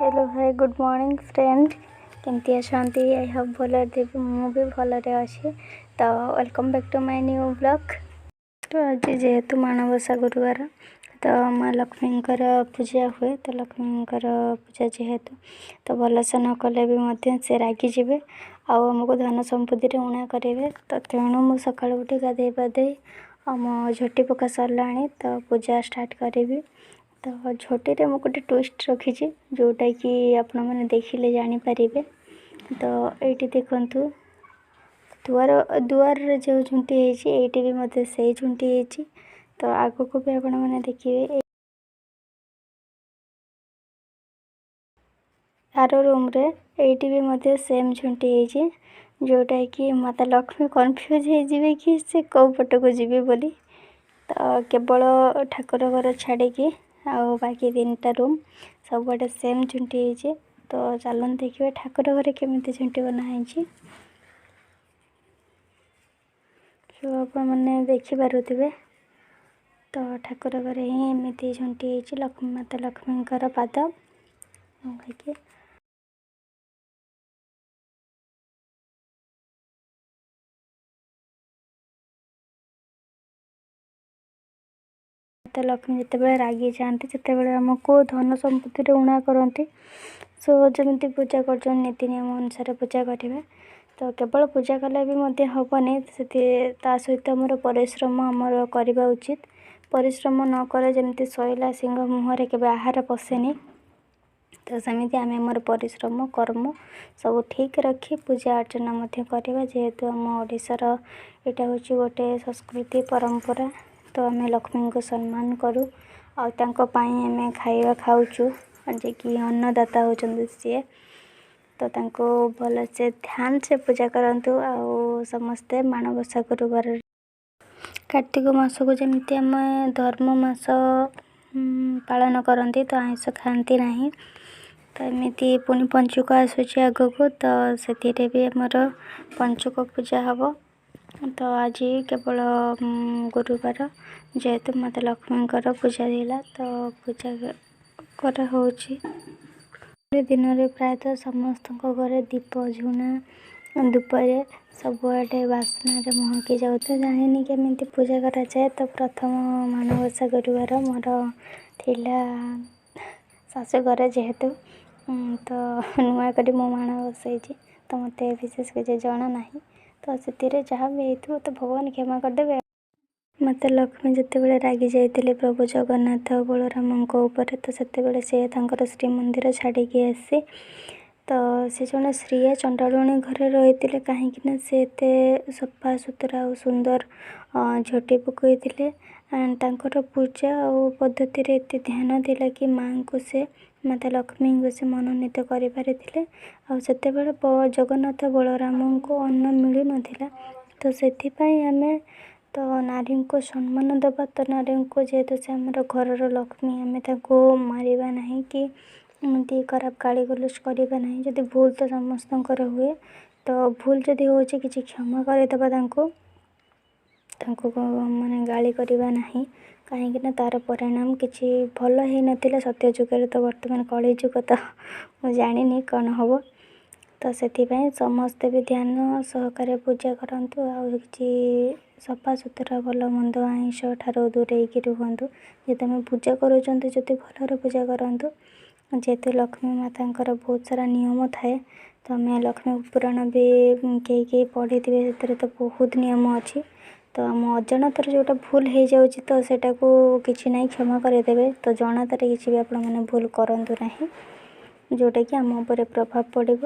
Hello hi good morning friend, କେମିତି ଅଛନ୍ତି? I Hope ଭଲରେ ଥିବେ। ମୁଁ ବି ଭଲରେ ଅଛି। ତ welcome back to my new vlog। ତ ଆଜି ଯେହେତୁ ମାଣବସା ଗୁରୁବାର, ତ ମା ଲକ୍ଷ୍ମୀଙ୍କର ପୂଜା ହୁଏ। ତ ଲକ୍ଷ୍ମୀଙ୍କର ପୂଜା ଯେହେତୁ, ତ ଭଲସେ ନ କଲେ ବି ମଧ୍ୟ ସେ ରାଗିଯିବେ ଆଉ ଆମକୁ ଧନ ସମ୍ପତ୍ତିରେ ଊଣା କରିବେ। ତ ତେଣୁ ମୁଁ ସକାଳୁ ଉଠି ଗାଧୋଇ ପାଧୋଇ ଆଉ ମୋ ଝୋଟି ପକା ସରିଲାଣି, ତ ପୂଜା ଷ୍ଟାର୍ଟ କରିବି। ତ ଝୋଟିରେ ମୁଁ ଗୋଟେ ଟୁଇଷ୍ଟ ରଖିଛି, ଯେଉଁଟାକି ଆପଣମାନେ ଦେଖିଲେ ଜାଣିପାରିବେ। ତ ଏଇଠି ଦେଖନ୍ତୁ, ଦୁଆରରେ ଯେଉଁ ଝୁଣ୍ଟି ହେଇଛି, ଏଇଠି ବି ମଧ୍ୟ ସେଇ ଝୁଣ୍ଟି ହେଇଛି। ତ ଆଗକୁ ବି ଆପଣମାନେ ଦେଖିବେ, ଆର ରୁମ୍ରେ ଏଇଠି ବି ମଧ୍ୟ ସେମ୍ ଝୁଣ୍ଟି ହେଇଛି, ଯେଉଁଟାକି ମାତା ଲକ୍ଷ୍ମୀ କନଫ୍ୟୁଜ୍ ହେଇଯିବେ କି ସେ କେଉଁ ପଟକୁ ଯିବେ ବୋଲି। ତ କେବଳ ଠାକୁର ଘର ଛାଡ଼ିକି ଆଉ ବାକି 3ଟା ରୁମ୍ ସବୁଆଡ଼େ ସେମ୍ ଝୁଣ୍ଟି ହେଇଛି। ତ ଚାଲନ୍ତୁ ଦେଖିବେ ଠାକୁର ଘରେ କେମିତି ଝୁଣ୍ଟି ବନା ହେଇଛି। ଆପଣମାନେ ଦେଖିପାରୁଥିବେ, ତ ଠାକୁର ଘରେ ହିଁ ଏମିତି ଝୁଣ୍ଟି ହେଇଛି ଲକ୍ଷ୍ମୀ, ମାତା ଲକ୍ଷ୍ମୀଙ୍କର ପାଦ ହେଇକି। ମାତା ଲକ୍ଷ୍ମୀ ଯେତେବେଳେ ରାଗି ଯାଆନ୍ତି, ସେତେବେଳେ ଆମକୁ ଧନ ସମ୍ପତ୍ତିରେ ଊଣା କରନ୍ତି। ସୋ ଯେମିତି ପୂଜା କରୁଛନ୍ତି, ନୀତି ନିୟମ ଅନୁସାରେ ପୂଜା କରିବେ। ତ କେବଳ ପୂଜା କଲେ ବି ମଧ୍ୟ ହେବନି, ସେଥି ତା ସହିତ ଆମର ପରିଶ୍ରମ ଆମର କରିବା ଉଚିତ। ପରିଶ୍ରମ ନ କଲେ ଯେମିତି ଶୋଇଲା ସିଂହ ମୁହଁରେ କେବେ ଆହାର ପଶେନି, ତ ସେମିତି ଆମେ ଆମର ପରିଶ୍ରମ କର୍ମ ସବୁ ଠିକ୍ ରଖି ପୂଜା ଅର୍ଚ୍ଚନା ମଧ୍ୟ କରିବା। ଯେହେତୁ ଆମ ଓଡ଼ିଶାର ଏଇଟା ହେଉଛି ଗୋଟେ ସଂସ୍କୃତି ପରମ୍ପରା, ତ ଆମେ ଲକ୍ଷ୍ମୀଙ୍କୁ ସମ୍ମାନ କରୁ ଆଉ ତାଙ୍କ ପାଇଁ ଆମେ ଖାଇବା ଖାଉଛୁ, ଯିଏକି ଅନ୍ନଦାତା ହେଉଛନ୍ତି ସିଏ। ତ ତାଙ୍କୁ ଭଲସେ ଧ୍ୟାନ ସେ ପୂଜା କରନ୍ତୁ ଆଉ ସମସ୍ତେ ମାଣବସା ଗୁରୁବାରରେ। କାର୍ତ୍ତିକ ମାସକୁ ଯେମିତି ଆମେ ଧର୍ମ ମାସ ପାଳନ କରନ୍ତି, ତ ଆଇଁଷ ଖାଆନ୍ତି ନାହିଁ, ତ ଏମିତି ପୁଣି ପଞ୍ଚୁକ ଆସୁଛି ଆଗକୁ, ତ ସେଥିରେ ବି ଆମର ପଞ୍ଚୁକ ପୂଜା ହେବ। ତ ଆଜି କେବଳ ଗୁରୁବାର ଯେହେତୁ ମାତା ଲକ୍ଷ୍ମୀଙ୍କର ପୂଜା ଥିଲା, ତ ପୂଜା କରାହେଉଛି। ଦିନରେ ପ୍ରାୟତଃ ସମସ୍ତଙ୍କ ଘରେ ଦୀପ ଝୁଣା ଧୂପରେ ସବୁଆଡ଼େ ବାସ୍ନାରେ ମହକି ଯାଉଥିବ। ଜାଣିନି କେମିତି ପୂଜା କରାଯାଏ। ତ ପ୍ରଥମ ମାଣବସା ଗୁରୁବାର ମୋର ଥିଲା ଶାଶୁଘରେ, ଯେହେତୁ ତ ନୂଆ କରି ମୁଁ ମାଣ ବସେଇଛି, ତ ମୋତେ ବିଶେଷ କିଛି ଜଣା ନାହିଁ। ତ ସେଥିରେ ଯାହା ବି ହେଇଥିବ, ତ ଭଗବାନ କ୍ଷମା କରିଦେବେ। ମାତା ଲକ୍ଷ୍ମୀ ଯେତେବେଳେ ରାଗି ଯାଇଥିଲେ ପ୍ରଭୁ ଜଗନ୍ନାଥ ବଳରାମଙ୍କ ଉପରେ, ତ ସେତେବେଳେ ସେ ତାଙ୍କର ଶ୍ରୀମନ୍ଦିର ଛାଡ଼ିକି ଆସି, ତ ସେ ଜଣେ ଶ୍ରୀୟା ଚଣ୍ଡାଳୁଣୀ ଘରେ ରହିଥିଲେ, କାହିଁକିନା ସେ ଏତେ ସଫା ସୁତୁରା ଆଉ ସୁନ୍ଦର ଝୋଟି ପକାଇଥିଲେ। ଆଣ୍ଡ ତାଙ୍କର ପୂଜା ଆଉ ପଦ୍ଧତିରେ ଏତେ ଧ୍ୟାନ ଥିଲା କି ମାଆଙ୍କୁ ସେ, ମାତା ଲକ୍ଷ୍ମୀଙ୍କୁ ସେ ମନୋନୀତ କରିପାରିଥିଲେ। ଆଉ ସେତେବେଳେ ଜଗନ୍ନାଥ ବଳରାମଙ୍କୁ ଅନ୍ନ ମିଳୁନଥିଲା। ତ ସେଥିପାଇଁ ଆମେ ତ ନାରୀଙ୍କୁ ସମ୍ମାନ ଦେବା। ତ ନାରୀଙ୍କୁ, ଯେହେତୁ ସେ ଆମର ଘରର ଲକ୍ଷ୍ମୀ, ଆମେ ତାକୁ ମାରିବା ନାହିଁ କି ଏମିତି ଖରାପ ଗାଳି ଗୁଲଜ କରିବା ନାହିଁ। ଯଦି ଭୁଲ ତ ସମସ୍ତଙ୍କର ହୁଏ, ତ ଭୁଲ ଯଦି ହେଉଛି କିଛି କ୍ଷମା କରିଦେବା ତାଙ୍କୁ, ତାଙ୍କୁ ମାନେ ଗାଳି କରିବା ନାହିଁ, କାହିଁକିନା ତା'ର ପରିଣାମ କିଛି ଭଲ ହେଇନଥିଲା ସତ୍ୟ ଯୁଗରେ। ତ ବର୍ତ୍ତମାନ କଳି ଯୁଗ, ତ ମୁଁ ଜାଣିନି କ'ଣ ହେବ। ତ ସେଥିପାଇଁ ସମସ୍ତେ ବି ଧ୍ୟାନ ସହକାରେ ପୂଜା କରନ୍ତୁ ଆଉ କିଛି ସଫାସୁତୁରା ଭଲ ମନ୍ଦ ଆଇଁଷ ଠାରୁ ଦୂରେଇକି ରୁହନ୍ତୁ। ଯଦି ଆମେ ପୂଜା କରୁଛନ୍ତି, ଯଦି ଭଲରେ ପୂଜା କରନ୍ତୁ। ଯେହେତୁ ଲକ୍ଷ୍ମୀ ମାତାଙ୍କର ବହୁତ ସାରା ନିୟମ ଥାଏ, ତ ଆମେ ଲକ୍ଷ୍ମୀ ପୁରାଣ ବି କେହି କେହି ପଢ଼ିଥିବେ, ସେଥିରେ ତ ବହୁତ ନିୟମ ଅଛି। ତ ଆମ ଅଜାଣତରେ ଯେଉଁଟା ଭୁଲ ହେଇଯାଉଛି, ତ ସେଇଟାକୁ କିଛି ନାହିଁ, କ୍ଷମା କରିଦେବେ। ତ ଜଣାତରେ କିଛି ବି ଆପଣମାନେ ଭୁଲ କରନ୍ତୁ ନାହିଁ, ଯେଉଁଟାକି ଆମ ଉପରେ ପ୍ରଭାବ ପଡ଼ିବ।